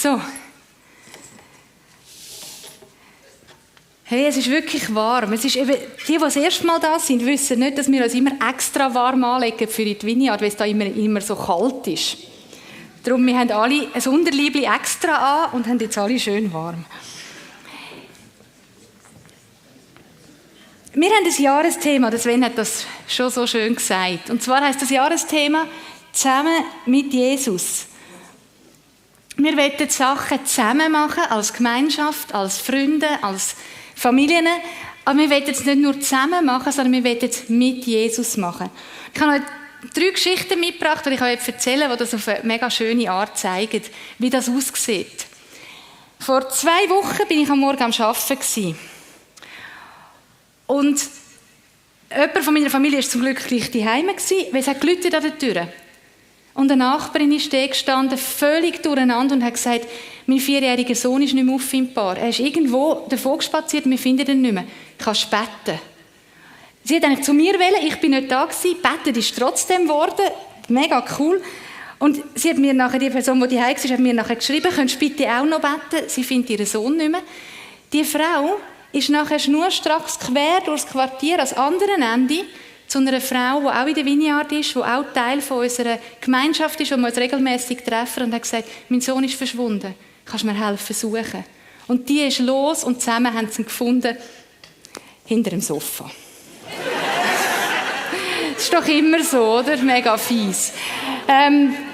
So. Hey, es ist wirklich warm. Es ist eben, die das erste Mal da sind, wissen nicht, dass wir uns immer extra warm anlegen für die Vineyard, weil es da immer so kalt ist. Darum, wir haben alle ein Unterliebli extra an und haben jetzt alle schön warm. Wir haben ein Jahresthema, der Sven hat das schon so schön gesagt. Und zwar heisst das Jahresthema «Zusammen mit Jesus». Wir wollen Sachen zusammen machen, als Gemeinschaft, als Freunde, als Familien. Aber wir wollen es nicht nur zusammen machen, sondern wir wollen es mit Jesus machen. Ich habe euch 3 Geschichten mitgebracht, die ich euch erzählen, die das auf eine mega schöne Art zeigen, wie das aussieht. Vor 2 Wochen bin ich am Morgen am Arbeiten. Und jemand von meiner Familie war zum Glück gleich daheim, weil es hat geläutet an der Tür. Und eine Nachbarin ist da gestanden, völlig durcheinander und hat gesagt, mein 4-jähriger Sohn ist nicht mehr auffindbar. Er ist irgendwo davon gespaziert, wir finden ihn nicht mehr. Kannst du beten? Sie hat eigentlich zu mir wollen, ich bin nicht da gewesen, betet ist trotzdem geworden, mega cool. Und sie hat mir nachher, die Person, die daheim war, hat mir nachher geschrieben, könntest du bitte auch noch beten? Sie findet ihren Sohn nicht mehr. Die Frau ist nachher schnurstracks quer durchs Quartier, ans andere Ende, zu einer Frau, die auch in der Vineyard ist, die auch Teil von unserer Gemeinschaft ist, wo wir uns regelmäßig treffen, und hat gesagt, mein Sohn ist verschwunden, kannst du mir helfen suchen? Und die ist los und zusammen haben sie ihn gefunden, hinter dem Sofa. Das ist doch immer so, oder? Mega fies.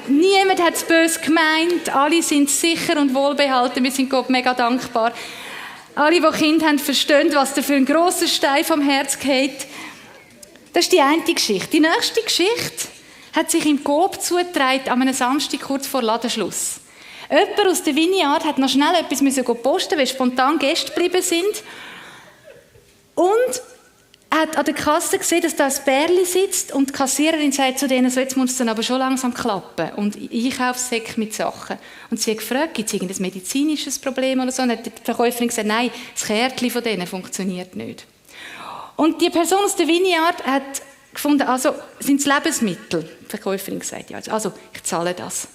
Niemand hat es böse gemeint, alle sind sicher und wohlbehalten, wir sind Gott mega dankbar. Alle, die Kinder haben, verstehen, was da für ein grosser Stein vom Herz geht. Das ist die eine Geschichte. Die nächste Geschichte hat sich im Coop zugetragen, an einem Samstag kurz vor Ladenschluss. Jemand aus der Vineyard hat noch schnell etwas posten, weil spontan Gäste geblieben sind. Und hat an der Kasse gesehen, dass da ein Bärli sitzt und die Kassiererin sagt zu denen, so, jetzt muss es dann aber schon langsam klappen. Und Einkaufssäcke mit Sachen. Und sie hat gefragt, gibt es irgendein medizinisches Problem oder so? Und hat die Verkäuferin gesagt, nein, das Kärtchen von denen funktioniert nicht. Und die Person aus der Vineyard hat gefunden, also sind es Lebensmittel? Die Verkäuferin gesagt, ja, also ich zahle das.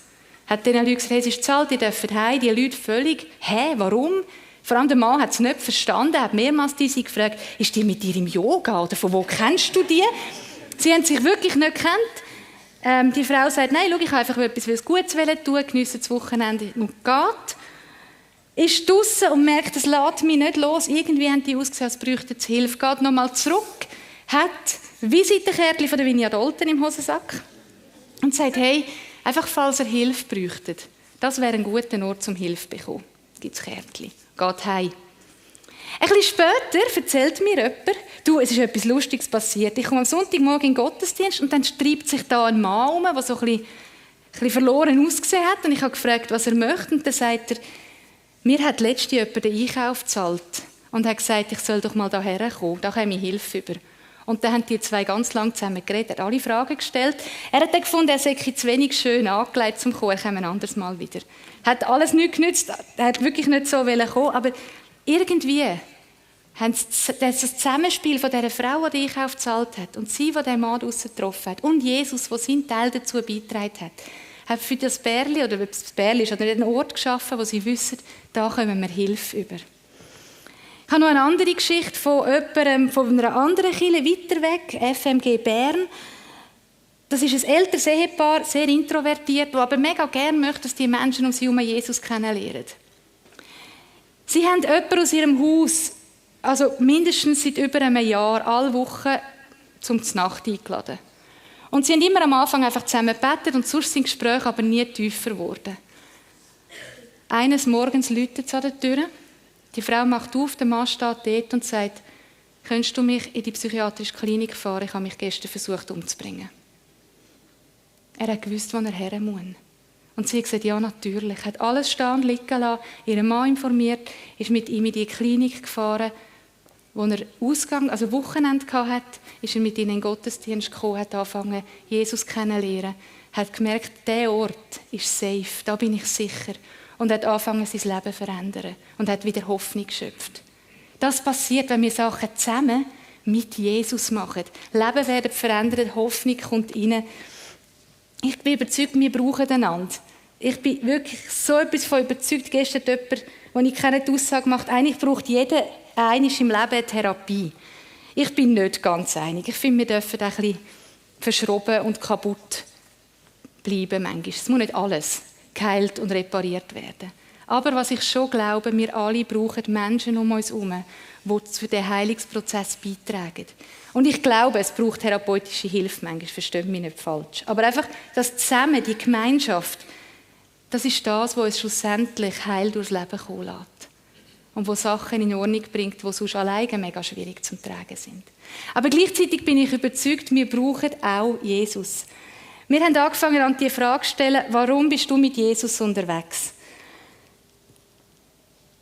Hat den Leuten gesagt, hey, es ist bezahlt, die dürfen heim. Die Leute völlig, warum? Vor allem der Mann hat es nicht verstanden, hat mehrmals sie gefragt, ist die mit dir im Yoga oder von wo kennst du die? Sie haben sich wirklich nicht gekannt. Die Frau sagt, nein, schau, ich habe einfach etwas Gutes tun, geniesse das Wochenende und geht. Ist draussen und merkt, es lässt mich nicht los. Irgendwie haben die ausgesehen, als bräuchten sie Hilfe. Geht nochmal zurück, hat Visitenkärtchen von der Vineyard Olten im Hosensack und sagt, hey, einfach falls ihr Hilfe bräuchtet, das wäre ein guter Ort zum Hilfe zu bekommen. Es gibt Kärtchen. Geht heim. Ein bisschen später erzählt mir jemand, du, es ist etwas Lustiges passiert. Ich komme am Sonntagmorgen in den Gottesdienst und dann treibt sich da ein Mann um, der so ein bisschen verloren ausgesehen hat. Und ich habe gefragt, was er möchte. Und dann sagt er, mir hat letztens jemand den Einkauf gezahlt und hat gesagt, ich soll doch mal hierher kommen, da komme ich Hilfe über. Und dann haben die 2 ganz lang zusammen geredet, er hat alle Fragen gestellt. Er hat dann gefunden, er sei zu wenig schön angelegt zum Kommen, er komme ein anderes Mal wieder. Hat alles nichts genützt, er hat wirklich nicht so kommen, aber irgendwie haben das Zusammenspiel von dieser Frau, die den Einkauf gezahlt hat, und sie, die den Mann draussen getroffen hat, und Jesus, der seinen Teil dazu beigetragen hat für das Bärli, oder ob es das Bärli ist, oder einen Ort geschaffen, wo sie wissen, da kommen wir Hilfe über. Ich habe noch eine andere Geschichte von jemandem, von einer anderen Kirche weiter weg, FMG Bern. Das ist ein älteres Ehepaar, sehr introvertiert, das aber mega gerne möchte, dass die Menschen um sie herum Jesus kennenlernen. Sie haben jemanden aus ihrem Haus, also mindestens seit über einem Jahr, alle Wochen zum Znacht eingeladen. Und sie haben immer am Anfang einfach zusammen gebetet und sonst sind Gespräche aber nie tiefer geworden. Eines Morgens läutet es an der Tür. Die Frau macht auf, der Mann steht dort und sagt, könntest du mich in die psychiatrische Klinik fahren? Ich habe mich gestern versucht umzubringen. Er hat gewusst, wo er her muss. Und sie hat gesagt, ja, natürlich. Er hat alles stehen und liegen lassen, ihren Mann informiert, ist mit ihm in die Klinik gefahren. Wo er Wochenende hatte, ist er mit ihnen in den Gottesdienst gekommen, hat angefangen, Jesus kennenzulernen, hat gemerkt, dieser Ort ist safe, da bin ich sicher. Und hat angefangen, sein Leben zu verändern und hat wieder Hoffnung geschöpft. Das passiert, wenn wir Sachen zusammen mit Jesus machen. Leben werden verändert, Hoffnung kommt rein. Ich bin überzeugt, wir brauchen einander. Ich bin wirklich so etwas von überzeugt. Gestern hat jemand, den ich kenne, die Aussage gemacht, eigentlich braucht jeder einmal im Leben eine Therapie. Ich bin nicht ganz einig. Ich finde, wir dürfen ein bisschen verschroben und kaputt bleiben manchmal. Es muss nicht alles geheilt und repariert werden. Aber was ich schon glaube, wir alle brauchen Menschen um uns herum, die zu diesem Heilungsprozess beitragen. Und ich glaube, es braucht therapeutische Hilfe manchmal, versteht mich nicht falsch. Aber einfach das Zusammen, die Gemeinschaft, das ist das, was uns schlussendlich Heil durchs Leben kommen lässt. Und wo Sachen in Ordnung bringt, die sonst alleine mega schwierig zu tragen sind. Aber gleichzeitig bin ich überzeugt, wir brauchen auch Jesus. Wir haben angefangen, an die Frage zu stellen, warum bist du mit Jesus unterwegs?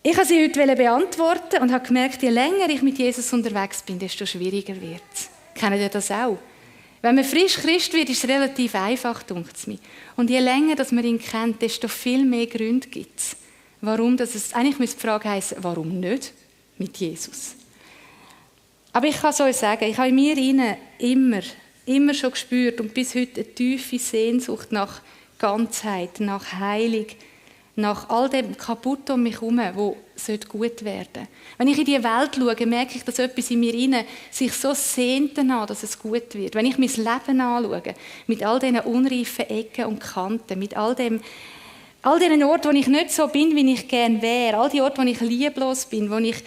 Ich wollte sie heute beantworten und habe gemerkt, je länger ich mit Jesus unterwegs bin, desto schwieriger wird es. Kennt ihr das auch? Wenn man frisch Christ wird, ist es relativ einfach, denkt es mir. Und je länger dass man ihn kennt, desto viel mehr Gründe gibt es. Warum? Eigentlich müsste die Frage heissen, warum nicht mit Jesus? Aber ich kann es euch sagen, ich habe in mir immer schon gespürt und bis heute eine tiefe Sehnsucht nach Ganzheit, nach Heilung, nach all dem Kaputt um mich herum, das gut werden sollte. Wenn ich in die Welt schaue, merke ich, dass etwas in mir sich so sehnt danach, dass es gut wird. Wenn ich mein Leben anschaue, mit all diesen unreifen Ecken und Kanten, mit all diesen Orten, wo ich nicht so bin, wie ich gerne wäre, all die Orte, wo ich lieblos bin, wo ich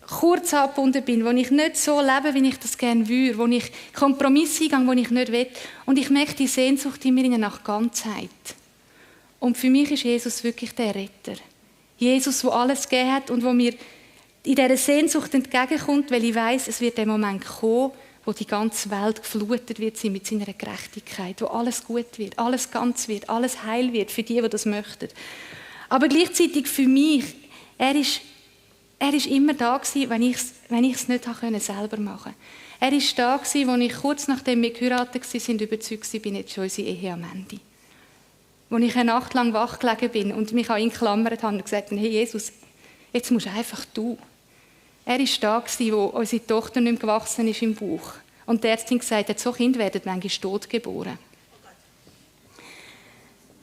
kurz angebunden bin, wo ich nicht so lebe, wie ich das gerne würde, wo ich Kompromisse eingehe, wo ich nicht will. Und ich merke die Sehnsucht in mir nach Ganzheit. Und für mich ist Jesus wirklich der Retter. Jesus, der alles gegeben hat und wo mir in dieser Sehnsucht entgegenkommt, weil ich weiss, es wird der Moment kommen, wo die ganze Welt geflutet wird sein mit seiner Gerechtigkeit, wo alles gut wird, alles ganz wird, alles heil wird für die das möchten. Aber gleichzeitig für mich, er ist immer da gewesen, wenn ich es nicht selber machen konnte. Er war da gewesen, als ich kurz nachdem wir geheiratet waren, überzeugt bin, jetzt schon unsere Ehe am Ende. Als ich eine Nacht lang wach gelegen bin und mich an ihn geklammert habe und gesagt habe, hey Jesus, jetzt musst einfach du. Er war da gewesen, wo unsere Tochter nicht mehr gewachsen ist im Bauch. Und die Ärztin gesagt hat, so Kinder werden manchmal tot geboren.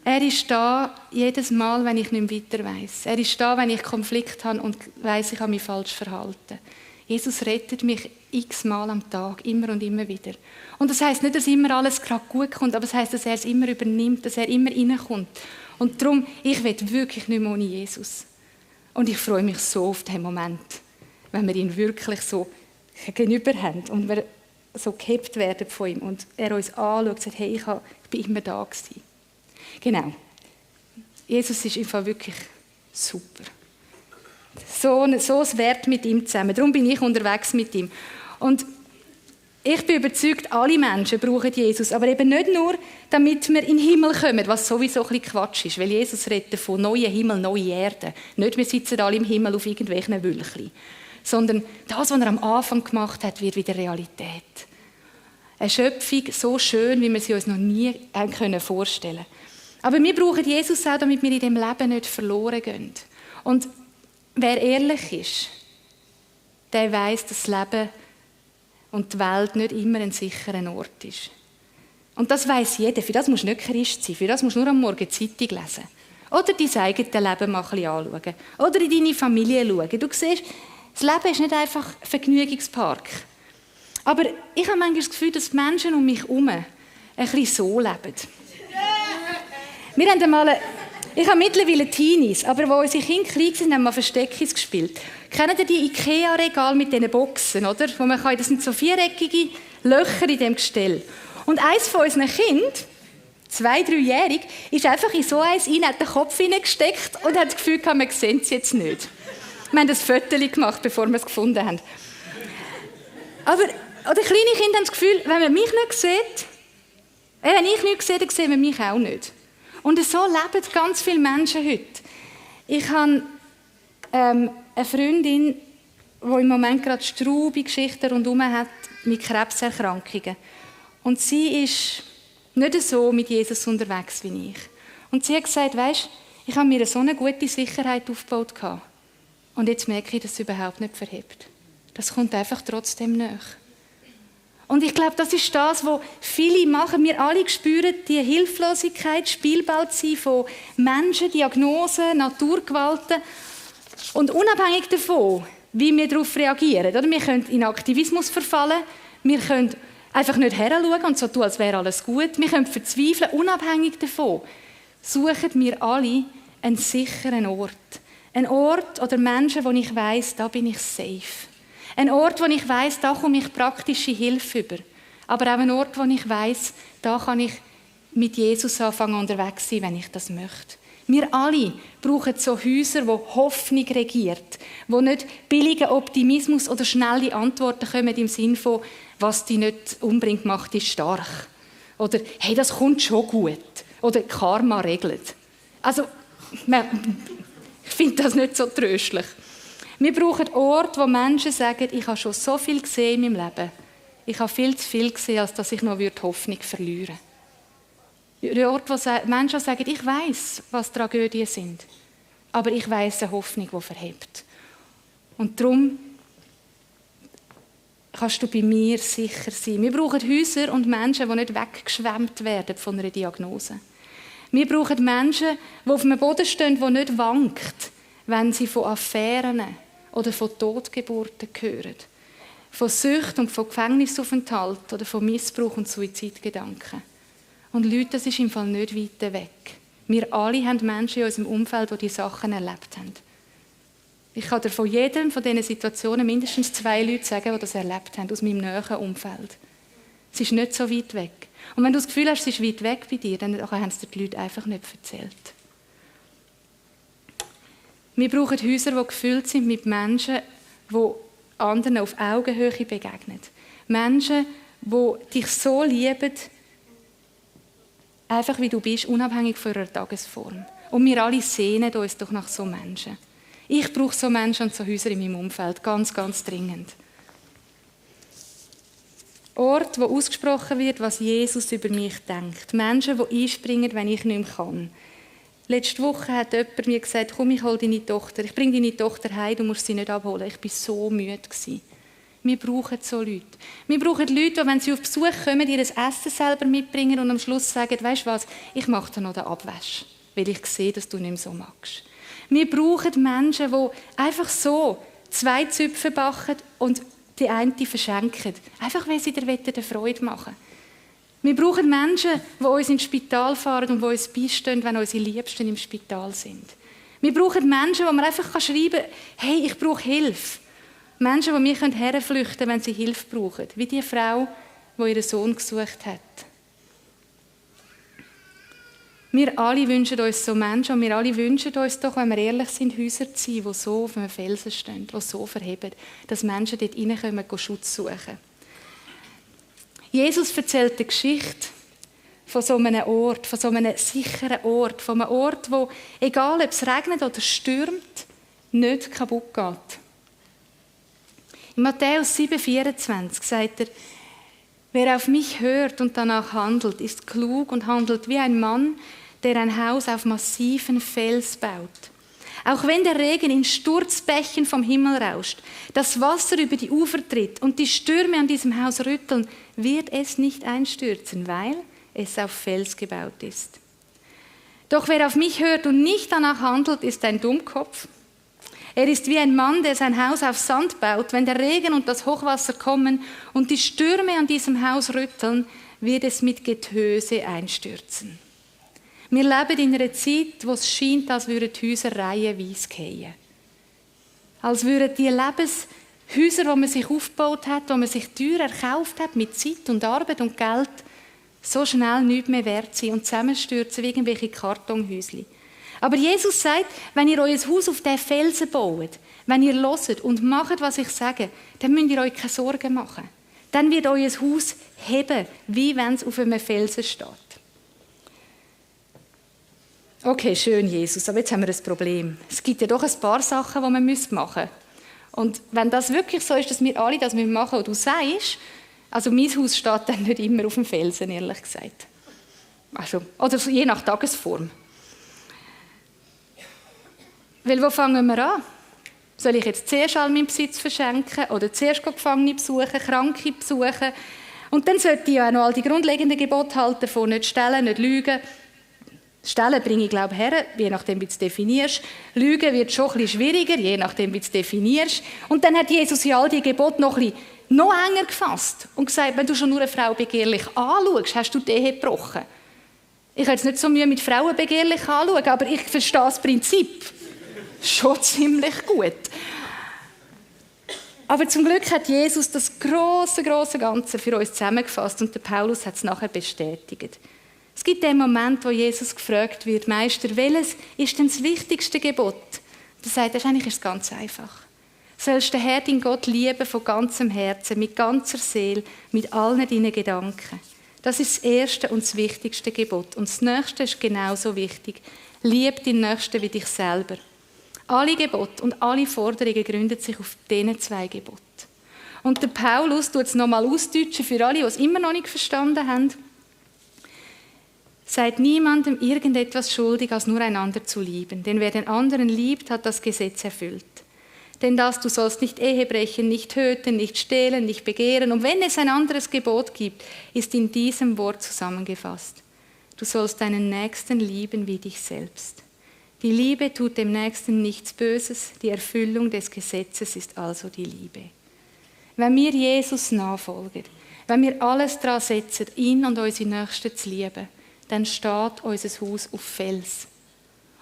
Er ist da jedes Mal, wenn ich nicht mehr weiter weiss. Er ist da, wenn ich Konflikt habe und weiss, ich habe mich falsch verhalten. Jesus rettet mich x-mal am Tag, immer und immer wieder. Und das heisst nicht, dass immer alles gerade gut kommt, aber es heisst, dass er es immer übernimmt, dass er immer reinkommt. Und darum, ich will wirklich nicht mehr ohne Jesus. Und ich freue mich so auf den Moment, wenn wir ihn wirklich so gegenüber haben und wir so gehebt werden von ihm und er uns anschaut und sagt, hey, ich bin immer da gewesen. Genau. Jesus ist einfach wirklich super. So ein Wert mit ihm zusammen. Darum bin ich unterwegs mit ihm. Und ich bin überzeugt, alle Menschen brauchen Jesus. Aber eben nicht nur, damit wir in den Himmel kommen, was sowieso ein bisschen Quatsch ist. Weil Jesus redet von neuen Himmel, neue Erde. Nicht, wir sitzen alle im Himmel auf irgendwelchen Wölkchen. Sondern das, was er am Anfang gemacht hat, wird wieder Realität. Eine Schöpfung so schön, wie wir sie uns noch nie vorstellen können. Aber wir brauchen Jesus auch, damit wir in diesem Leben nicht verloren gehen. Und wer ehrlich ist, der weiss, dass das Leben und die Welt nicht immer ein sicherer Ort ist. Und das weiss jeder. Für das musst du nicht Christ sein. Für das musst du nur am Morgen die Zeitung lesen. Oder dein eigenes Leben mal ein bisschen anschauen. Oder in deine Familie schauen. Du siehst, das Leben ist nicht einfach ein Vergnügungspark. Aber ich habe manchmal das Gefühl, dass die Menschen um mich herum ein bisschen so leben. Wir haben einmal ich habe mittlerweile Teenies, aber wo unsere Kinder klein waren, haben wir Versteckis gespielt. Kennt ihr die Ikea-Regale mit diesen Boxen, oder? Wo man kann, das sind so viereckige Löcher in dem Gestell. Und eins von unseren Kindern, 2-, 3-jährig, ist einfach in so eins rein, hat den Kopf hineingesteckt und hat das Gefühl gehabt, wir sehen es jetzt nicht. Wir haben ein Foto gemacht, bevor wir es gefunden haben. Aber oder kleine Kinder haben das Gefühl, wenn man mich nicht sieht, wenn ich nichts sehe, dann sehen wir mich auch nicht. Und so leben ganz viele Menschen heute. Ich habe eine Freundin, die im Moment gerade straube Geschichten rundherum hat mit Krebserkrankungen. Und sie ist nicht so mit Jesus unterwegs wie ich. Und sie hat gesagt, weisst, ich habe mir so eine gute Sicherheit aufgebaut. Und jetzt merke ich, dass es überhaupt nicht verhebt. Das kommt einfach trotzdem nach. Und ich glaube, das ist das, was viele machen. Wir alle spüren die Hilflosigkeit, Spielball sein von Menschen, Diagnosen, Naturgewalten. Und unabhängig davon, wie wir darauf reagieren, oder? Wir können in Aktivismus verfallen, wir können einfach nicht heranschauen und so tun, als wäre alles gut. Wir können verzweifeln, unabhängig davon. Suchen wir alle einen sicheren Ort. Ein Ort oder Menschen, wo ich weiss, da bin ich safe. Ein Ort, wo ich weiss, da komme ich praktische Hilfe über. Aber auch ein Ort, wo ich weiss, da kann ich mit Jesus anfangen unterwegs sein, wenn ich das möchte. Wir alle brauchen so Häuser, wo Hoffnung regiert, wo nicht billiger Optimismus oder schnelle Antworten kommen im Sinn von, was dich nicht umbringt, macht dich stark. Oder, hey, das kommt schon gut. Oder Karma regelt. Also, ich finde das nicht so tröstlich. Wir brauchen Orte, wo Menschen sagen, ich habe schon so viel gesehen in meinem Leben. Ich habe viel zu viel gesehen, als dass ich noch Hoffnung verlieren würde. Orte, wo Menschen sagen, ich weiss, was Tragödien sind. Aber ich weiss eine Hoffnung, die verhebt. Und darum kannst du bei mir sicher sein. Wir brauchen Häuser und Menschen, die nicht weggeschwemmt werden von einer Diagnose. Wir brauchen Menschen, die auf einem Boden stehen, der nicht wankt, wenn sie von Affären oder von Totgeburten hören. Von Sucht und von Gefängnisaufenthalt oder von Missbrauch und Suizidgedanken. Und Leute, das ist im Fall nicht weit weg. Wir alle haben Menschen in unserem Umfeld, die diese Sachen erlebt haben. Ich kann dir von jedem von diesen Situationen mindestens 2 Leute sagen, die das erlebt haben, aus meinem näheren Umfeld. Es ist nicht so weit weg. Und wenn du das Gefühl hast, es ist weit weg bei dir, dann haben es dir die Leute einfach nicht erzählt. Wir brauchen Häuser, die gefüllt sind mit Menschen, die anderen auf Augenhöhe begegnen. Menschen, die dich so lieben, einfach wie du bist, unabhängig von ihrer Tagesform. Und wir alle sehnen uns doch nach so Menschen. Ich brauche so Menschen und so Häuser in meinem Umfeld, ganz, ganz dringend. Ort, wo ausgesprochen wird, was Jesus über mich denkt. Menschen, die einspringen, wenn ich nicht mehr kann. Letzte Woche hat jemand mir gesagt, komm, ich hole deine Tochter. Ich bringe deine Tochter heim, du musst sie nicht abholen. Ich war so müde. Wir brauchen so Leute. Wir brauchen Leute, die, wenn sie auf Besuch kommen, ihr Essen selber mitbringen und am Schluss sagen, weisst du was, ich mache dir noch den Abwasch, weil ich sehe, dass du nicht mehr so magst. Wir brauchen Menschen, die einfach so 2 Zöpfe backen und die eine verschenken. Einfach, weil sie dir eine Freude machen wollen. Wir brauchen Menschen, die uns ins Spital fahren und die uns beistehen, wenn unsere Liebsten im Spital sind. Wir brauchen Menschen, wo man einfach schreiben kann, hey, ich brauche Hilfe. Menschen, die mir herflüchten können, wenn sie Hilfe brauchen. Wie die Frau, die ihren Sohn gesucht hat. Wir alle wünschen uns so Menschen und wir alle wünschen uns doch, wenn wir ehrlich sind, Häuser zu sein, die so auf einem Felsen stehen, die so verheben, dass Menschen dort reinkommen, Schutz suchen. Jesus erzählt die Geschichte von so einem Ort, von so einem sicheren Ort, von einem Ort, wo, egal ob es regnet oder stürmt, nicht kaputt geht. In Matthäus 7,24 sagt er, wer auf mich hört und danach handelt, ist klug und handelt wie ein Mann, der ein Haus auf massiven Fels baut. Auch wenn der Regen in Sturzbächen vom Himmel rauscht, das Wasser über die Ufer tritt und die Stürme an diesem Haus rütteln, wird es nicht einstürzen, weil es auf Fels gebaut ist. Doch wer auf mich hört und nicht danach handelt, ist ein Dummkopf. Er ist wie ein Mann, der sein Haus auf Sand baut. Wenn der Regen und das Hochwasser kommen und die Stürme an diesem Haus rütteln, wird es mit Getöse einstürzen. Wir leben in einer Zeit, wo es scheint, als würden die Häuser reihenweise fallen. Als würden die Lebenshäuser, die man sich aufgebaut hat, die man sich teuer erkauft hat, mit Zeit und Arbeit und Geld, so schnell nichts mehr wert sein und zusammenstürzen wie irgendwelche Kartonhäuschen. Aber Jesus sagt, wenn ihr euer Haus auf diesen Felsen baut, wenn ihr hört und macht, was ich sage, dann müsst ihr euch keine Sorgen machen. Dann wird euer Haus heben, wie wenn es auf einem Felsen steht. Okay, schön, Jesus, aber jetzt haben wir ein Problem. Es gibt ja doch ein paar Sachen, die man machen müsste. Und wenn das wirklich so ist, dass wir alle das machen müssen, was du sagst, also mein Haus steht dann nicht immer auf dem Felsen, ehrlich gesagt. Also, oder je nach Tagesform. Weil wo fangen wir an? Soll ich jetzt zuerst all meinen Besitz verschenken oder zuerst Gefangene besuchen, Kranke besuchen Und dann sollte ich ja auch noch all die grundlegenden Gebote halten, von nicht stehlen, nicht lügen. Stehlen bringe ich, glaube ich, her, je nachdem, wie du es definierst. Lügen wird schon ein bisschen schwieriger, je nachdem, wie du es definierst. Und dann hat Jesus ja all die Gebote noch enger gefasst und gesagt, wenn du schon nur eine Frau begehrlich anschaust, hast du die Ehe gebrochen. Ich habe jetzt nicht so Mühe mit Frauen begehrlich anschauen, aber ich verstehe das Prinzip schon ziemlich gut. Aber zum Glück hat Jesus das grosse Ganze für uns zusammengefasst und der Paulus hat es nachher bestätigt. Es gibt den Moment, wo Jesus gefragt wird, Meister, welches ist denn das wichtigste Gebot? Er sagt, wahrscheinlich ist es ganz einfach. Du sollst den Herrn, deinen Gott, lieben von ganzem Herzen, mit ganzer Seele, mit allen deinen Gedanken. Das ist das erste und das wichtigste Gebot. Und das nächste ist genauso wichtig. Lieb deinen Nächsten wie dich selber. Alle Gebote und alle Forderungen gründen sich auf diesen 2 Geboten. Und der Paulus tut es nochmal ausdeutschen für alle, die es immer noch nicht verstanden haben. Seid niemandem irgendetwas schuldig, als nur einander zu lieben. Denn wer den anderen liebt, hat das Gesetz erfüllt. Denn das, du sollst nicht Ehe brechen, nicht töten, nicht stehlen, nicht begehren. Und wenn es ein anderes Gebot gibt, ist in diesem Wort zusammengefasst. Du sollst deinen Nächsten lieben wie dich selbst. Die Liebe tut dem Nächsten nichts Böses, die Erfüllung des Gesetzes ist also die Liebe. Wenn wir Jesus nachfolgen, wenn wir alles daran setzen, ihn und unsere Nächsten zu lieben, dann steht unser Haus auf Fels.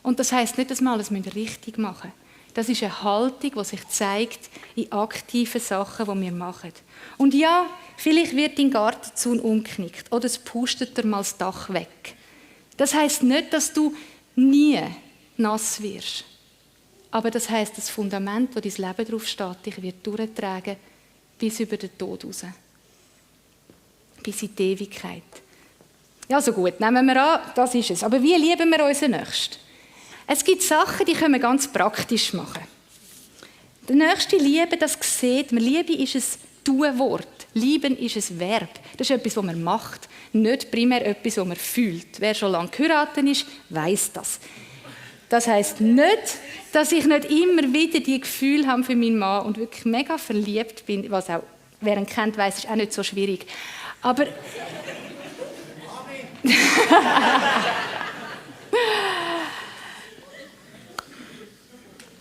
Und das heisst nicht, dass wir alles richtig machen müssen. Das ist eine Haltung, die sich zeigt in aktiven Sachen, die wir machen. Und ja, vielleicht wird dein Gartenzaun umknickt oder es pustet dir mal das Dach weg. Das heisst nicht, dass du nie nass wirst. Aber das heisst, das Fundament, wo dein Leben drauf steht, dich wird durchtragen bis über den Tod raus. Bis in die Ewigkeit. Ja, so gut, nehmen wir an, das ist es. Aber wie lieben wir unseren Nächsten? Es gibt Sachen, die können wir ganz praktisch machen. Der Nächste Liebe, das sieht man. Liebe ist ein Tu-Wort. Lieben ist ein Verb. Das ist etwas, was man macht. Nicht primär etwas, was man fühlt. Wer schon lange geheiratet ist, weiss das. Das heisst nicht, dass ich nicht immer wieder die Gefühle habe für meinen Mann und wirklich mega verliebt bin, was auch, wer ihn kennt, weiss, ist auch nicht so schwierig. Aber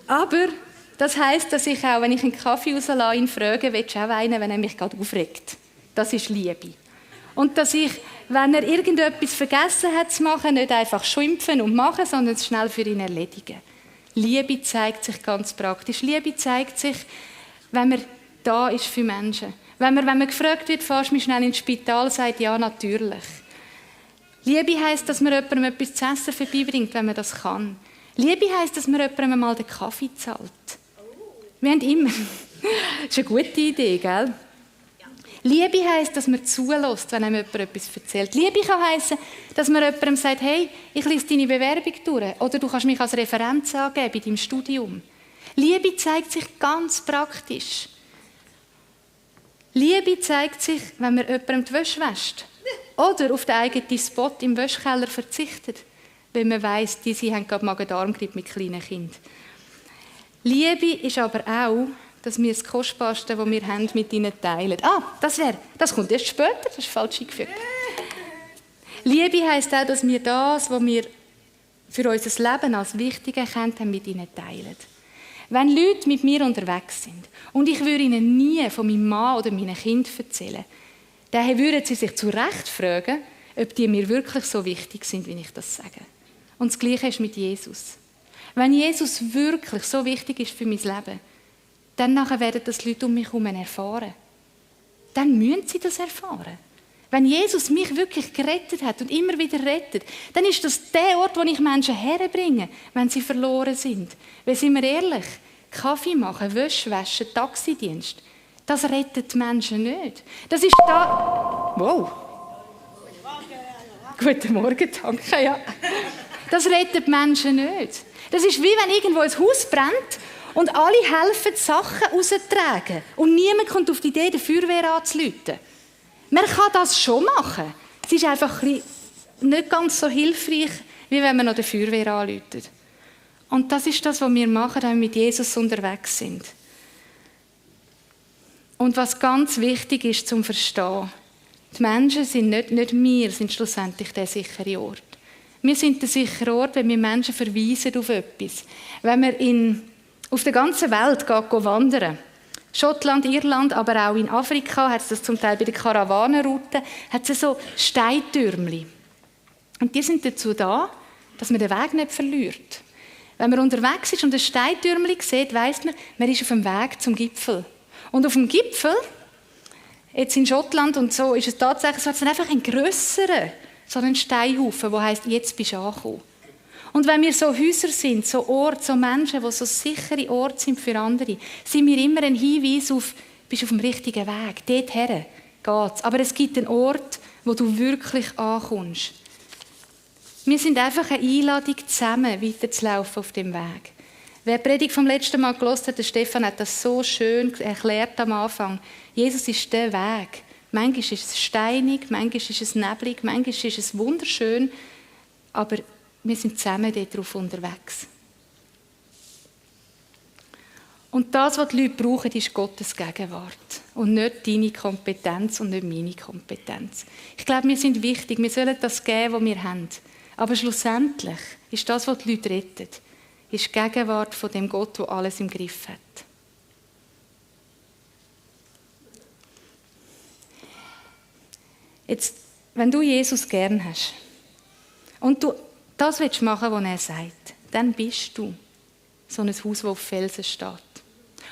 aber das heisst, dass ich auch, wenn ich einen Kaffee rauslasse, ihn frage, willst du auch einen, wenn er mich gerade aufregt? Das ist Liebe. Und dass ich, wenn er irgendetwas vergessen hat zu machen, nicht einfach schimpfen und machen, sondern es schnell für ihn erledigen. Liebe zeigt sich ganz praktisch. Liebe zeigt sich, wenn man da ist für Menschen. Wenn man gefragt wird, fahrst du mich schnell ins Spital, sagt ja, natürlich. Liebe heisst, dass man jemandem etwas zu essen vorbeibringt, wenn man das kann. Liebe heisst, dass man jemandem mal den Kaffee zahlt. Wir haben immer... Das ist eine gute Idee, gell? Liebe heisst, dass man zulässt, wenn einem jemand etwas erzählt. Liebe kann heissen, dass man jemandem sagt, hey, ich lese deine Bewerbung durch oder du kannst mich als Referenz angeben in deinem Studium. Liebe zeigt sich ganz praktisch. Liebe zeigt sich, wenn man jemandem die Wäsche wäscht oder auf den eigenen Spot im Wäschkeller verzichtet, weil man weiss, sie haben gerade Magen-Darm-Grippe mit kleinen Kindern. Liebe ist aber auch, dass wir das Kostbarste, das wir haben, mit ihnen teilen. Das kommt erst später, das ist falsch eingefügt. Liebe heisst auch, dass wir das, was wir für unser Leben als wichtig erkannt haben, mit ihnen teilen. Wenn Leute mit mir unterwegs sind und ich würde ihnen nie von meinem Mann oder meinem Kind erzählen, dann würden sie sich zu Recht fragen, ob die mir wirklich so wichtig sind, wie ich das sage. Und das Gleiche ist mit Jesus. Wenn Jesus wirklich so wichtig ist für mein Leben, dann nachher werden das Leute um mich herum erfahren. Dann müssen sie das erfahren. Wenn Jesus mich wirklich gerettet hat und immer wieder rettet, dann ist das der Ort, wo ich Menschen herbringe, wenn sie verloren sind. Weil, sind wir ehrlich, Kaffee machen, Wäsche waschen, Taxidienst, das rettet Menschen nicht. Das ist da... Wow. Guten Morgen, danke, ja. Das rettet Menschen nicht. Das ist wie wenn irgendwo ein Haus brennt und alle helfen, die Sachen rauszutragen. Und niemand kommt auf die Idee, die Feuerwehr anzurufen. Man kann das schon machen. Es ist einfach nicht ganz so hilfreich, wie wenn man noch die Feuerwehr anruft. Und das ist das, was wir machen, wenn wir mit Jesus unterwegs sind. Und was ganz wichtig ist zum Verstehen, Die Menschen sind nicht wir, sind schlussendlich der sichere Ort. Wir sind der sichere Ort, wenn wir Menschen verweisen auf etwas. Wenn wir auf der ganzen Welt wandern. Schottland, Irland, aber auch in Afrika hat es das zum Teil bei den Karawanenrouten, hat es so Steintürmchen. Und die sind dazu da, dass man den Weg nicht verliert. Wenn man unterwegs ist und ein Steintürmchen sieht, weiss man ist auf dem Weg zum Gipfel. Und auf dem Gipfel, jetzt in Schottland und so, ist es tatsächlich so, es ist einfach ein grösserer, so ein Steinhaufen, der heisst, jetzt bist du angekommen. Und wenn wir so Häuser sind, so Orte, so Menschen, die so sichere Orte sind für andere, sind wir immer ein Hinweis auf, du bist auf dem richtigen Weg, dorthin geht's. Aber es gibt einen Ort, wo du wirklich ankommst. Wir sind einfach eine Einladung, zusammen weiterzulaufen auf dem Weg. Wer die Predigt vom letzten Mal gehört hat, der Stefan hat das so schön erklärt am Anfang. Jesus ist der Weg. Manchmal ist es steinig, manchmal ist es neblig, manchmal ist es wunderschön, aber wir sind zusammen darauf unterwegs. Und das, was die Leute brauchen, ist Gottes Gegenwart. Und nicht deine Kompetenz und nicht meine Kompetenz. Ich glaube, wir sind wichtig. Wir sollen das geben, was wir haben. Aber schlussendlich ist das, was die Leute rettet, ist die Gegenwart von dem Gott, der alles im Griff hat. Jetzt, wenn du Jesus gern hast und du das willst machen, was er sagt, dann bist du so ein Haus, das auf Felsen steht.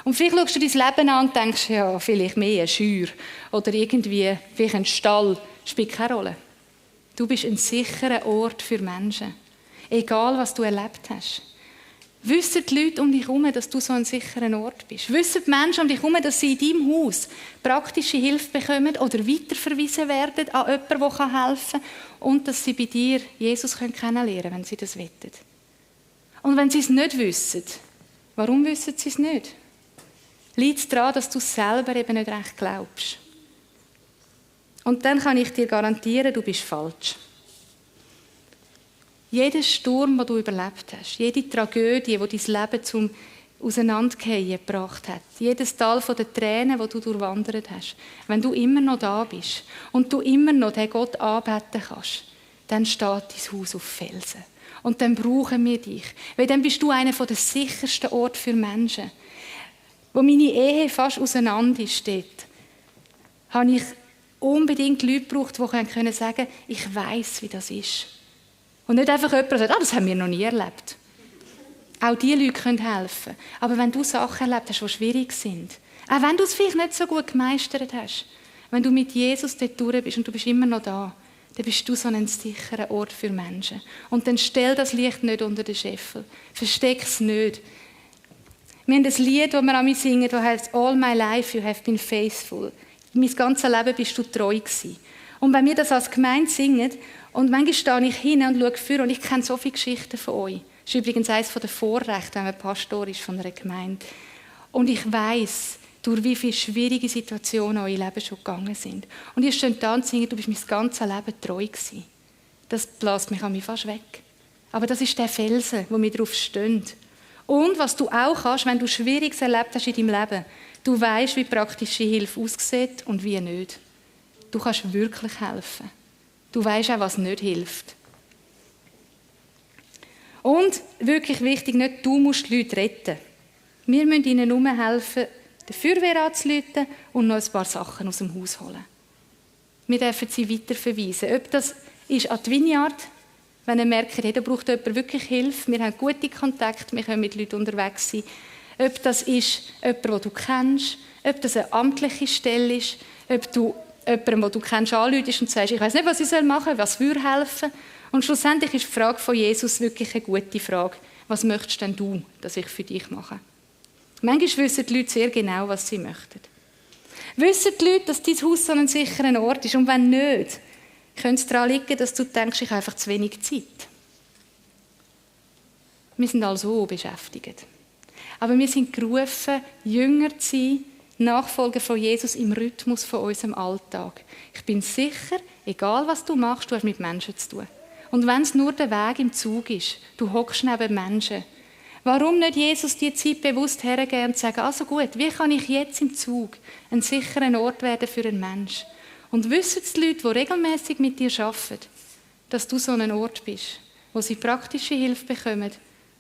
Und vielleicht schaust du dein Leben an und denkst, ja, vielleicht mehr eine Scheuer oder irgendwie vielleicht ein Stall. Spielt keine Rolle. Du bist ein sicherer Ort für Menschen. Egal, was du erlebt hast. Wissen die Leute um dich herum, dass du so ein sicherer Ort bist? Wissen die Menschen um dich herum, dass sie in deinem Haus praktische Hilfe bekommen oder weiterverwiesen werden an jemanden, der helfen kann und dass sie bei dir Jesus kennenlernen können, wenn sie das wollen? Und wenn sie es nicht wissen, warum wissen sie es nicht? Liegt es daran, dass du es selber eben nicht recht glaubst? Und dann kann ich dir garantieren, du bist falsch. Jeder Sturm, den du überlebt hast, jede Tragödie, die dein Leben zum Auseinandergehen gebracht hat, jedes Tal der Tränen, das du durchwandert hast, wenn du immer noch da bist und du immer noch den Gott anbeten kannst, dann steht dein Haus auf Felsen. Und dann brauchen wir dich. Weil dann bist du einer der sichersten Orte für Menschen. Wo meine Ehe fast auseinandersteht, habe ich unbedingt Leute gebraucht, die können sagen, ich weiss, wie das ist. Und nicht einfach jemand, der sagt, das haben wir noch nie erlebt. Auch diese Leute können helfen. Aber wenn du Sachen erlebt hast, die schwierig sind, auch wenn du es vielleicht nicht so gut gemeistert hast, wenn du mit Jesus dort durch bist und du bist immer noch da, dann bist du so ein sicherer Ort für Menschen. Und dann stell das Licht nicht unter den Scheffel. Versteck es nicht. Wir haben ein Lied, das wir an mich singen, das heißt «All my life you have been faithful». Mein ganzes Leben bist du treu gewesen. Und wenn wir das als Gemeinde singen, und manchmal stehe ich hin und schaue vor, und ich kenne so viele Geschichten von euch. Das ist übrigens eines der Vorrechte, wenn man Pastor ist von einer Gemeinde. Und ich weiss, durch wie viele schwierige Situationen eure Leben schon gegangen sind. Und ihr steht da und singt, du bist mein ganzes Leben treu gewesen. Das bläst mich an mich fast weg. Aber das ist der Felsen, wo wir drauf stehen. Und was du auch kannst, wenn du Schwieriges erlebt hast in deinem Leben, du weisst, wie praktische Hilfe aussieht und wie nicht. Du kannst wirklich helfen. Du weisst auch, was nicht hilft. Und, wirklich wichtig, nicht du musst die Leute retten. Wir müssen ihnen nur helfen, die Feuerwehr anzurufen und noch ein paar Sachen aus dem Haus holen. Wir dürfen sie weiterverweisen. Ob das ist an die Vineyard, wenn ihr merkt, hey, da braucht jemand wirklich Hilfe, wir haben gute Kontakte, wir können mit Leuten unterwegs sein. Ob das ist jemand, den du kennst, ob das eine amtliche Stelle ist, ob du jemanden, den du kennst, anrufst und sagst, ich weiss nicht, was ich machen soll, was würde helfen. Und schlussendlich ist die Frage von Jesus wirklich eine gute Frage. Was möchtest denn du, dass ich für dich mache? Manchmal wissen die Leute sehr genau, was sie möchten. Wissen die Leute, dass dein Haus so ein sicherer Ort ist? Und wenn nicht, könnte es daran liegen, dass du denkst, ich habe einfach zu wenig Zeit. Wir sind also beschäftigt. Aber wir sind gerufen, Jünger zu sein, Nachfolger von Jesus im Rhythmus von unserem Alltag. Ich bin sicher, egal was du machst, du hast mit Menschen zu tun. Und wenn es nur der Weg im Zug ist, du hockst neben Menschen. Warum nicht Jesus die Zeit bewusst hergeben und sagen, also gut, wie kann ich jetzt im Zug ein sicherer Ort werden für einen Menschen? Und wissen die Leute, die regelmäßig mit dir arbeiten, dass du so ein Ort bist, wo sie praktische Hilfe bekommen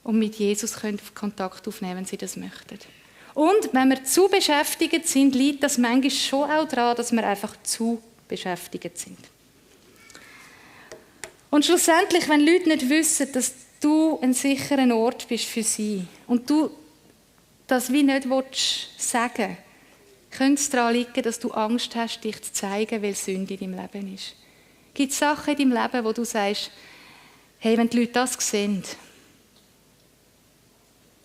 und mit Jesus können Kontakt aufnehmen, wenn sie das möchten. Und wenn wir zu beschäftigt sind, liegt das manchmal schon auch daran, dass wir einfach zu beschäftigt sind. Und schlussendlich, wenn Leute nicht wissen, dass du ein sicherer Ort bist für sie und du das wie nicht sagen willst, könnte es daran liegen, dass du Angst hast, dich zu zeigen, weil Sünde in deinem Leben ist. Gibt es Sachen in deinem Leben, wo du sagst, hey, wenn die Leute das sehen,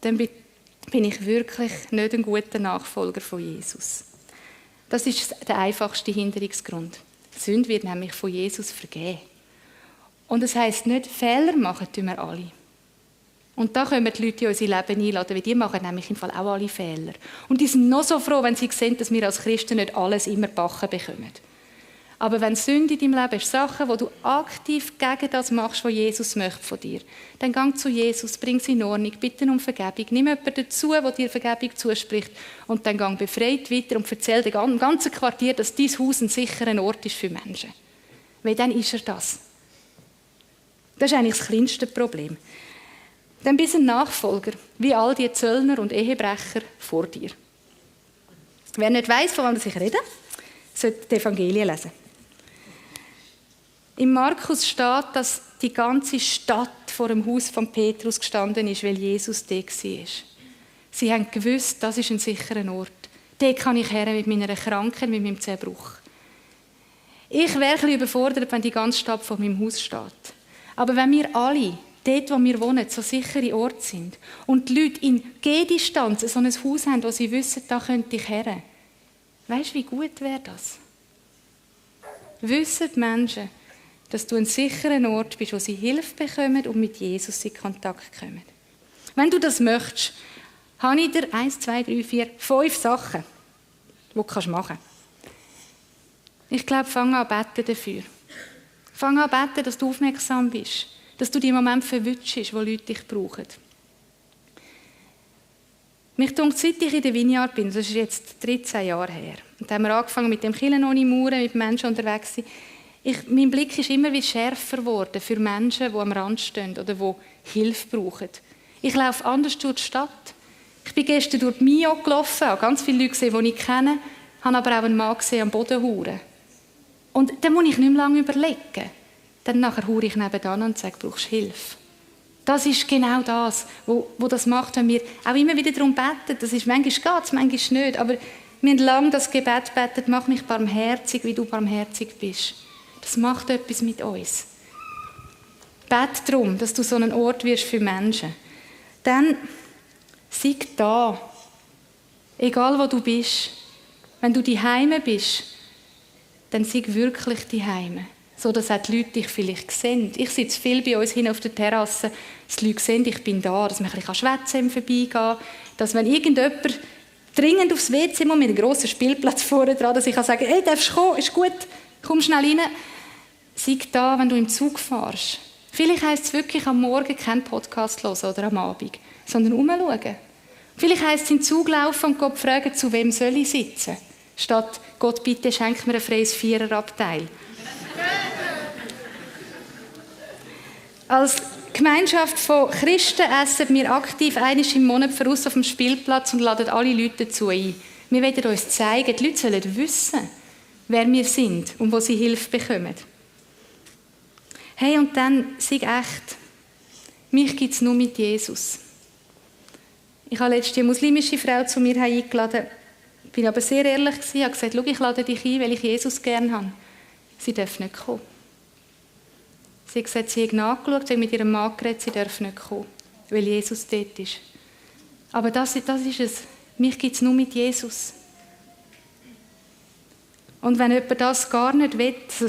dann bin ich wirklich nicht ein guter Nachfolger von Jesus. Das ist der einfachste Hinderungsgrund. Sünde wird nämlich von Jesus vergeben. Und das heisst nicht, Fehler machen tun wir alle. Und da können wir die Leute in unser Leben einladen, weil die machen nämlich im Fall auch alle Fehler. Und die sind noch so froh, wenn sie sehen, dass wir als Christen nicht alles immer backen bekommen. Aber wenn Sünde in deinem Leben ist, Sachen, wo du aktiv gegen das machst, was Jesus möchte von dir, dann geh zu Jesus, bring sie in Ordnung, bitte um Vergebung. Nimm jemanden dazu, der dir Vergebung zuspricht und dann geh befreit weiter und erzähl dem ganzen Quartier, dass dein Haus ein sicherer Ort ist für Menschen. Weil dann ist er das. Das ist eigentlich das kleinste Problem. Dann bist du ein Nachfolger, wie all die Zöllner und Ehebrecher vor dir. Wer nicht weiss, von wem ich rede, sollte die Evangelien lesen. Im Markus steht, dass die ganze Stadt vor dem Haus von Petrus gestanden ist, weil Jesus da war. Sie haben gewusst, das ist ein sicherer Ort. Dort kann ich her mit meiner Krankheit, mit meinem Zerbruch. Ich wäre ein bisschen überfordert, wenn die ganze Stadt vor meinem Haus steht. Aber wenn wir alle, dort wo wir wohnen, so sichere Orte sind und die Leute in Gehdistanz so ein Haus haben, wo sie wissen, da könnte ich her. Weisst du, wie gut wäre das? Wissen die Menschen, dass du ein sicherer Ort bist, wo sie Hilfe bekommen und mit Jesus in Kontakt kommen. Wenn du das möchtest, habe ich dir 1, 2, 3, 4, 5 Sachen, die du machen kannst. Ich glaube, fang an beten dafür. Fang an beten, dass du aufmerksam bist, dass du die Momente verwünschst, wo Leute dich brauchen. Mich dunkt, seit ich in der Vineyard bin, das ist jetzt 13 Jahre her, und da haben wir angefangen mit dem Kirchen ohne Mauern, mit Menschen unterwegs zu sein. Mein Blick ist immer wieder schärfer geworden für Menschen, die am Rand stehen oder die Hilfe brauchen. Ich laufe anders durch die Stadt. Ich bin gestern durch die Mio gelaufen, habe ganz viele Leute gesehen, die ich kenne, habe aber auch einen Mann gesehen am Boden huren. Und dann muss ich nicht mehr lange überlegen. Dann nachher hure ich nebenan und sage, brauchst du Hilfe? Das ist genau das, wo das macht, wenn wir auch immer wieder darum beten. Das ist, manchmal geht es, manchmal nicht. Aber wir haben lange das Gebet betet, mach mich barmherzig, wie du barmherzig bist. Das macht etwas mit uns. Bet darum, dass du so ein Ort wirst für Menschen. Dann sei da. Egal wo du bist. Wenn du daheim bist, dann sei wirklich daheim. So dass auch die Leute dich vielleicht sehen. Ich sitze viel bei uns hin auf der Terrasse, dass die Leute sehen, ich bin da, dass man ein bisschen schwätzen im Vorbeigehen, dass wenn irgendjemand dringend aufs WC muss, mit einem grossen Spielplatz vorne dran, dass ich sagen kann, hey, darfst du kommen, ist gut, komm schnell rein. Sei da, wenn du im Zug fährst. Vielleicht heisst es wirklich am Morgen keinen Podcast hören oder am Abend, sondern umschauen. Vielleicht heisst es in den Zug laufen und Gott fragen, zu wem soll ich sitzen? Statt, Gott, bitte schenk mir ein freies Viererabteil. Als Gemeinschaft von Christen essen wir aktiv einmal im Monat voraus auf dem Spielplatz und laden alle Leute dazu ein. Wir wollen uns zeigen, die Leute sollen wissen, wer wir sind und wo sie Hilfe bekommen. Hey, und dann, sei echt, mich gibt es nur mit Jesus. Ich habe letztens eine muslimische Frau zu mir eingeladen, bin aber sehr ehrlich gewesen, habe gesagt, schau, ich lade dich ein, weil ich Jesus gerne habe. Sie darf nicht kommen. Sie hat gesagt, sie hat nachgeschaut, sie hat mit ihrem Mann geredet, sie darf nicht kommen, weil Jesus dort ist. Aber das ist es. Mich gibt es nur mit Jesus. Und wenn jemand das gar nicht will, also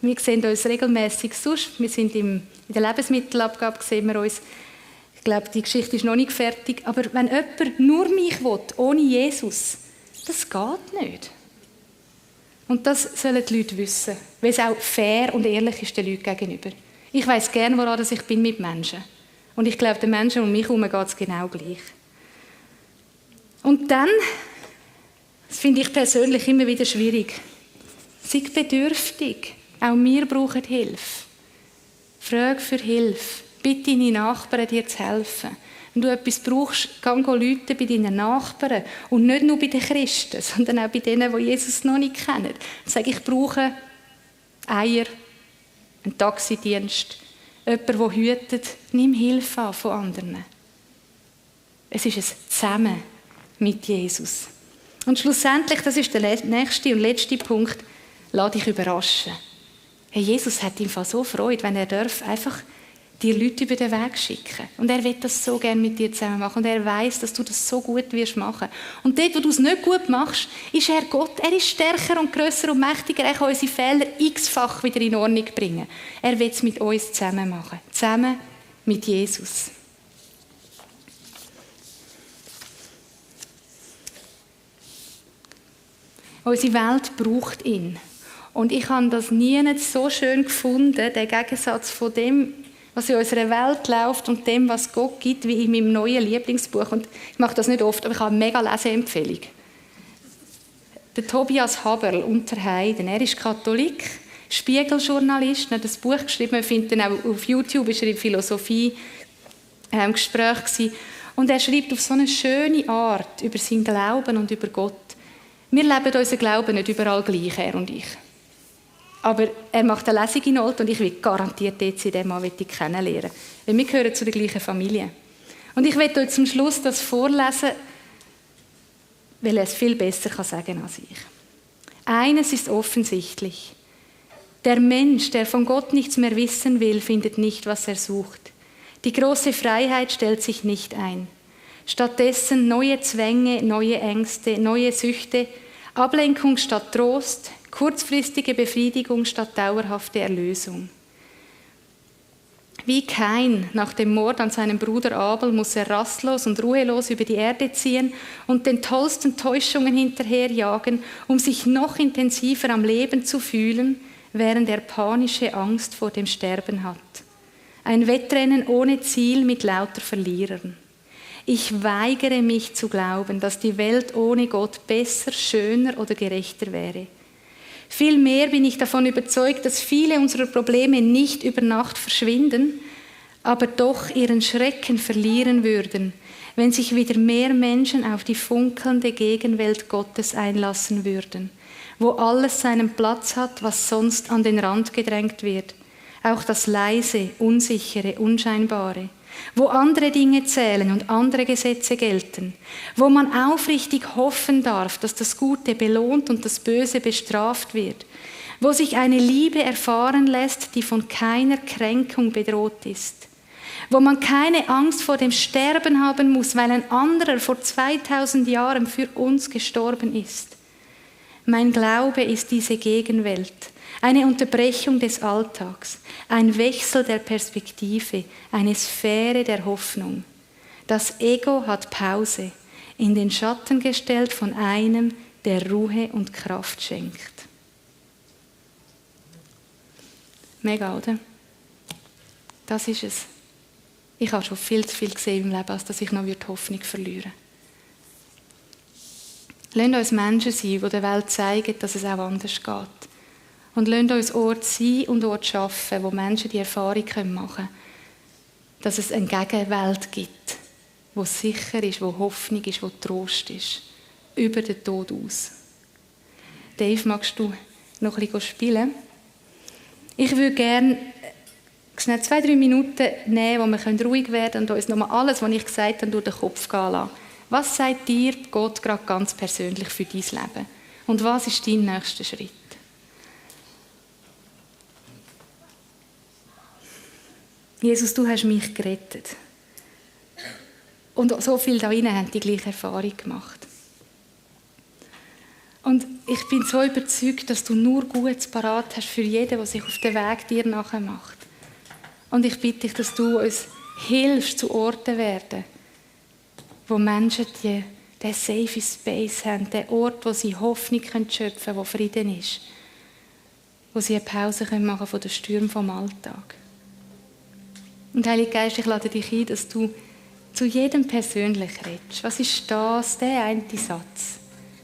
wir sehen uns regelmäßig sonst, wir sind in der Lebensmittelabgabe, sehen wir uns. Ich glaube, die Geschichte ist noch nicht fertig. Aber wenn jemand nur mich will, ohne Jesus, das geht nicht. Und das sollen die Leute wissen, weil es auch fair und ehrlich ist den Leuten gegenüber. Ich weiss gerne, woran ich bin mit Menschen. Und ich glaube, den Menschen um mich herum geht es genau gleich. Und dann, das finde ich persönlich immer wieder schwierig, Sei bedürftig. Auch wir brauchen Hilfe. Frage für Hilfe. Bitte deine Nachbarn, dir zu helfen. Wenn du etwas brauchst, geh rufen bei deinen Nachbarn. Und nicht nur bei den Christen, sondern auch bei denen, die Jesus noch nicht kennen. Sag, ich brauche Eier, einen Taxidienst, jemanden, der hütet. Nimm Hilfe an von anderen. Es ist ein Zusammen mit Jesus. Und schlussendlich, das ist der nächste und letzte Punkt, lass dich überraschen. Hey, Jesus hat im Fall so Freude, wenn er darf, einfach dir Leute über den Weg schicken. Und er will das so gerne mit dir zusammen machen. Und er weiß, dass du das so gut wirst machen. Und dort, wo du es nicht gut machst, ist er Gott. Er ist stärker und grösser und mächtiger. Er kann unsere Fehler x-fach wieder in Ordnung bringen. Er will es mit uns zusammen machen. Zusammen mit Jesus. Unsere Welt braucht ihn. Und ich habe das nie so schön gefunden, den Gegensatz von dem, was in unserer Welt läuft und dem, was Gott gibt, wie in meinem neuen Lieblingsbuch. Und ich mache das nicht oft, aber ich habe eine mega Leseempfehlung. Der Tobias Haberl, Unterheiden, er ist Katholik, Spiegeljournalist, hat das Buch geschrieben, man findet ihn auch auf YouTube, ist er in Philosophie Gespräch gewesen. Und er schreibt auf so eine schöne Art über seinen Glauben und über Gott. Wir leben unseren Glauben nicht überall gleich, er und ich. Aber er macht eine Lesung in Olten und ich will garantiert jetzt in dem Mann kennenlernen. Weil wir gehören zu der gleichen Familie. Und ich werde euch zum Schluss das vorlesen, weil er es viel besser sagen kann als ich. Eines ist offensichtlich. Der Mensch, der von Gott nichts mehr wissen will, findet nicht, was er sucht. Die große Freiheit stellt sich nicht ein. Stattdessen neue Zwänge, neue Ängste, neue Süchte, Ablenkung statt Trost, kurzfristige Befriedigung statt dauerhafte Erlösung. Wie Kain nach dem Mord an seinem Bruder Abel muss er rastlos und ruhelos über die Erde ziehen und den tollsten Täuschungen hinterherjagen, um sich noch intensiver am Leben zu fühlen, während er panische Angst vor dem Sterben hat. Ein Wettrennen ohne Ziel mit lauter Verlierern. Ich weigere mich zu glauben, dass die Welt ohne Gott besser, schöner oder gerechter wäre. Vielmehr bin ich davon überzeugt, dass viele unserer Probleme nicht über Nacht verschwinden, aber doch ihren Schrecken verlieren würden, wenn sich wieder mehr Menschen auf die funkelnde Gegenwelt Gottes einlassen würden, wo alles seinen Platz hat, was sonst an den Rand gedrängt wird, auch das Leise, Unsichere, Unscheinbare, wo andere Dinge zählen und andere Gesetze gelten, wo man aufrichtig hoffen darf, dass das Gute belohnt und das Böse bestraft wird, wo sich eine Liebe erfahren lässt, die von keiner Kränkung bedroht ist, wo man keine Angst vor dem Sterben haben muss, weil ein anderer vor 2000 Jahren für uns gestorben ist. Mein Glaube ist diese Gegenwelt, eine Unterbrechung des Alltags, ein Wechsel der Perspektive, eine Sphäre der Hoffnung. Das Ego hat Pause, in den Schatten gestellt von einem, der Ruhe und Kraft schenkt. Mega, oder? Das ist es. Ich habe schon viel zu viel gesehen im Leben, als dass ich noch die Hoffnung verlieren würde. Lasst uns Menschen sein, die der Welt zeigen, dass es auch anders geht. Und lasst uns Orte sein und Orte schaffen, wo Menschen die Erfahrung machen können, dass es eine Gegenwelt gibt, wo sicher ist, wo Hoffnung ist, wo Trost ist. Über den Tod aus. Dave, magst du noch ein bisschen spielen? Ich würde gerne schnell 2-3 Minuten nehmen, wo wir ruhig werden können und uns nochmal alles, was ich gesagt habe, durch den Kopf gehen lassen. Was sagt dir Gott gerade ganz persönlich für dein Leben? Und was ist dein nächster Schritt? Jesus, du hast mich gerettet. Und so viele da drinnen haben die gleiche Erfahrung gemacht. Und ich bin so überzeugt, dass du nur Gutes parat hast für jeden, der sich auf den Weg dir nachher macht. Und ich bitte dich, dass du uns hilfst, zu Orten werden, wo Menschen den safe Space haben, den Ort, wo sie Hoffnung schöpfen können, wo Frieden ist, wo sie eine Pause machen können von den Stürmen vom Alltag. Und Heiliger Geist, ich lade dich ein, dass du zu jedem persönlich redest. Was ist das, der eine Satz,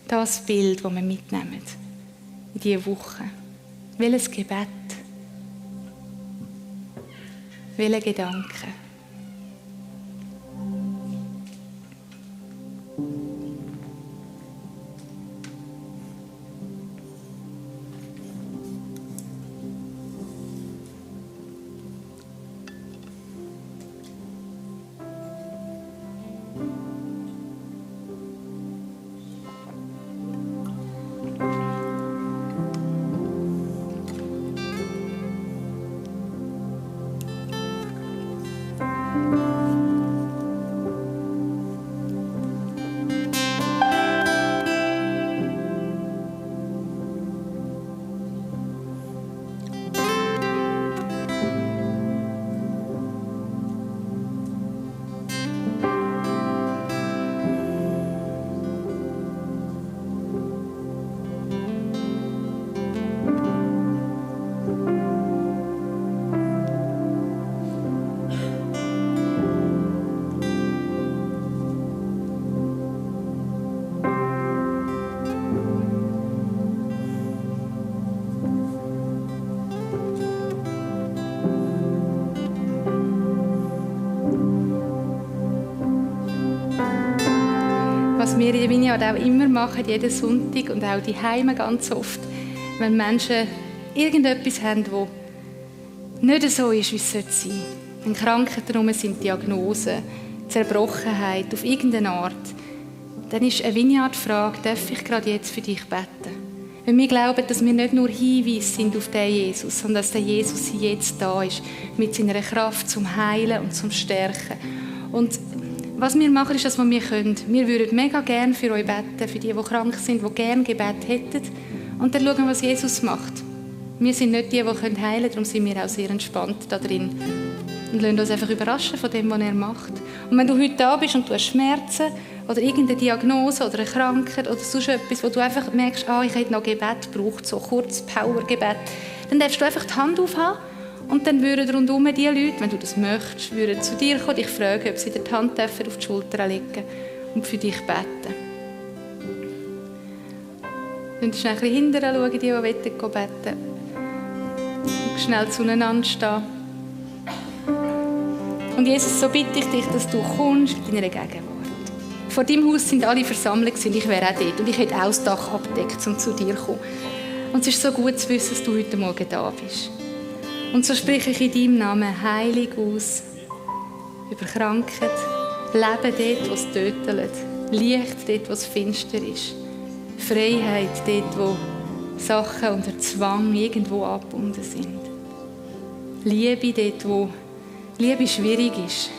das Bild, das wir mitnehmen? in diese Woche? Welches Gebet? Welche Gedanken? Was wir in der Vineyard auch immer machen, jeden Sonntag und auch die Heime ganz oft, wenn Menschen irgendetwas haben, das nicht so ist, wie es sein sollte. Wenn Krankheiten herum sind, Diagnosen, Zerbrochenheit auf irgendeine Art, dann ist eine Vineyard-Frage, darf ich gerade jetzt für dich beten? Weil wir glauben, dass wir nicht nur Hinweise sind auf den Jesus, sondern dass der Jesus jetzt da ist, mit seiner Kraft zum Heilen und zum Stärken. Und was wir machen, ist das, was wir können. Wir würden mega gerne für euch beten, für die krank sind, die gerne Gebet hätten. Und dann schauen, was Jesus macht. Wir sind nicht die heilen können, darum sind wir auch sehr entspannt da drin. Und lassen uns einfach überraschen von dem, was er macht. Und wenn du heute da bist und du hast Schmerzen oder irgendeine Diagnose oder eine Krankheit oder sonst etwas, wo du einfach merkst, ich hätte noch Gebet gebraucht, so kurz Powergebet, dann darfst du einfach die Hand aufhaben. Und dann würden rundum die Leute, wenn du das möchtest, würden zu dir kommen, dich fragen, ob sie dir die Hand auf die Schulter legen und für dich beten. Du schnell ein bisschen hinterher schauen, die beten wollen. Und schnell zueinander stehen. Und Jesus, so bitte ich dich, dass du kommst in deiner Gegenwart. Vor deinem Haus sind alle versammelt und ich wäre auch dort. Und ich hätte auch das Dach abgedeckt, um zu dir zu kommen. Und es ist so gut zu wissen, dass du heute Morgen da bist. Und so spreche ich in deinem Namen heilig aus über Krankheit, Leben dort, wo es tötet, Licht dort, wo es finster ist, Freiheit dort, wo Sachen unter Zwang irgendwo angebunden sind, Liebe dort, wo Liebe schwierig ist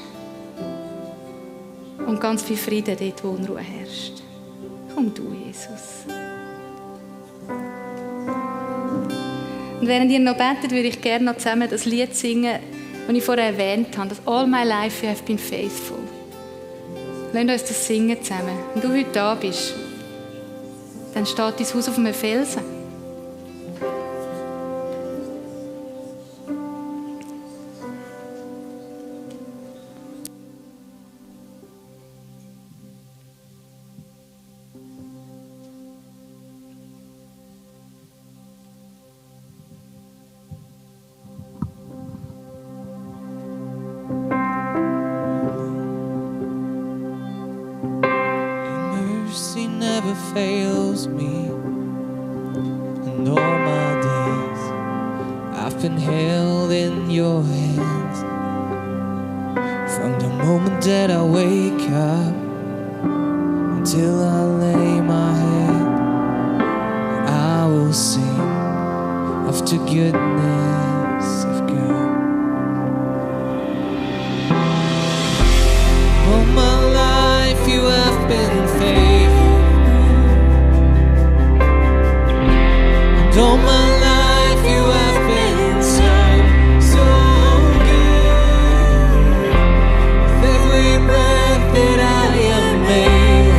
und ganz viel Frieden dort, wo Unruhe herrscht. Komm du, Jesus. Und während ihr noch betet, würde ich gerne noch zusammen das Lied singen, das ich vorher erwähnt habe, das «All my life you have been faithful». Lasst uns das singen zusammen. Wenn du heute da bist, dann steht dein Haus auf einem Felsen. Fails me, and all my days I've been held in your hands. From the moment that I wake up until I lay my head, I will sing of the goodness of God. All my life you have been faithful. All my life you have been so, so good. With every breath that I am made,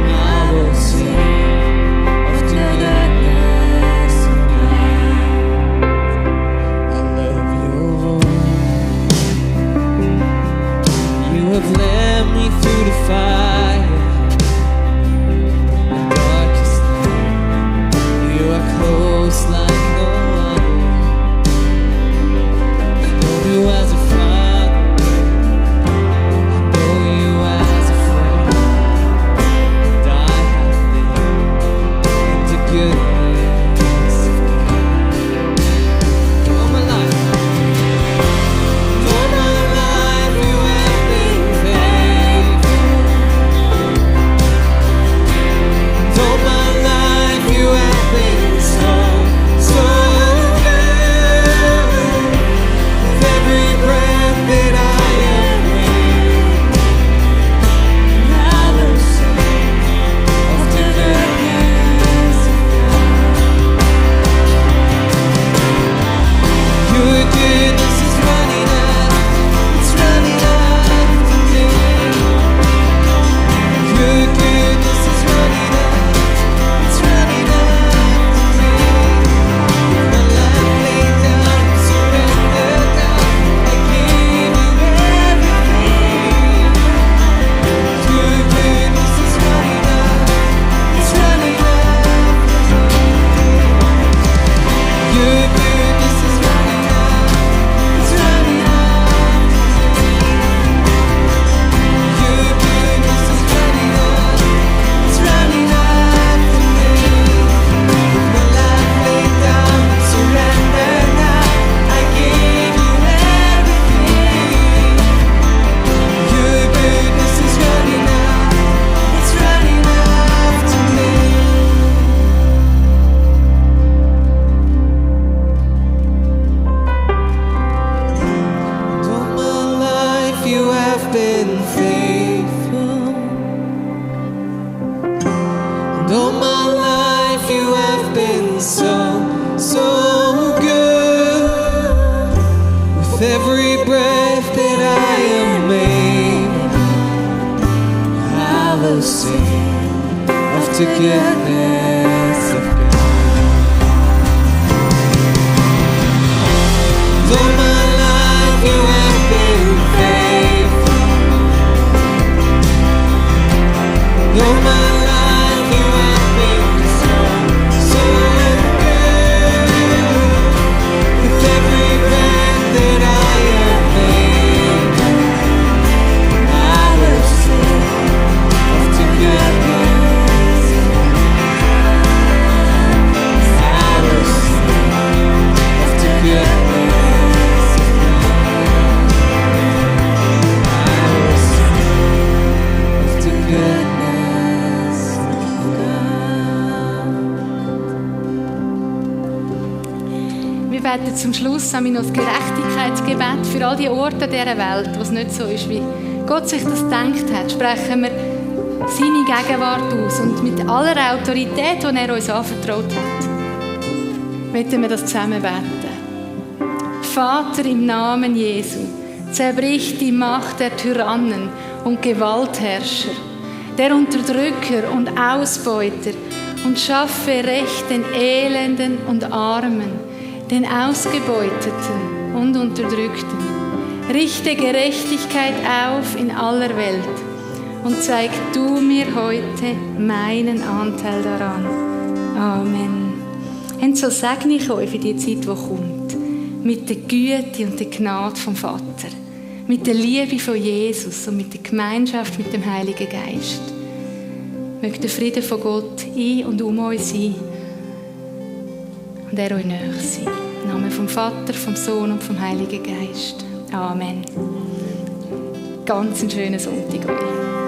I will sing of the goodness of God. With every breath that I am made, I will sing of the goodness of God. All my life you have been faithful. All my life you have been so good. With every breath that I am made, I will sing of the goodness. I will sing of the goodness. I will sing of the goodness of God. Wir beten zum Schluss noch das Gerechtigkeitsgebet für all die Orte dieser Welt, wo es nicht so ist, wie Gott sich das gedacht hat. Sprechen wir seine Gegenwart aus und mit aller Autorität, die er uns anvertraut hat, möchten wir das zusammen beten. Vater, im Namen Jesu, zerbrich die Macht der Tyrannen und Gewaltherrscher, der Unterdrücker und Ausbeuter und schaffe Recht den Elenden und Armen, den Ausgebeuteten und Unterdrückten. Richte Gerechtigkeit auf in aller Welt und zeig du mir heute meinen Anteil daran. Amen. Und so segne ich euch für die Zeit, die kommt, mit der Güte und der Gnade vom Vater, mit der Liebe von Jesus und mit der Gemeinschaft mit dem Heiligen Geist. Möge der Friede von Gott in und um euch sein und er euch nahe sein. Im Namen vom Vater, vom Sohn und vom Heiligen Geist. Amen. Ganz einen schönen Sonntag euch.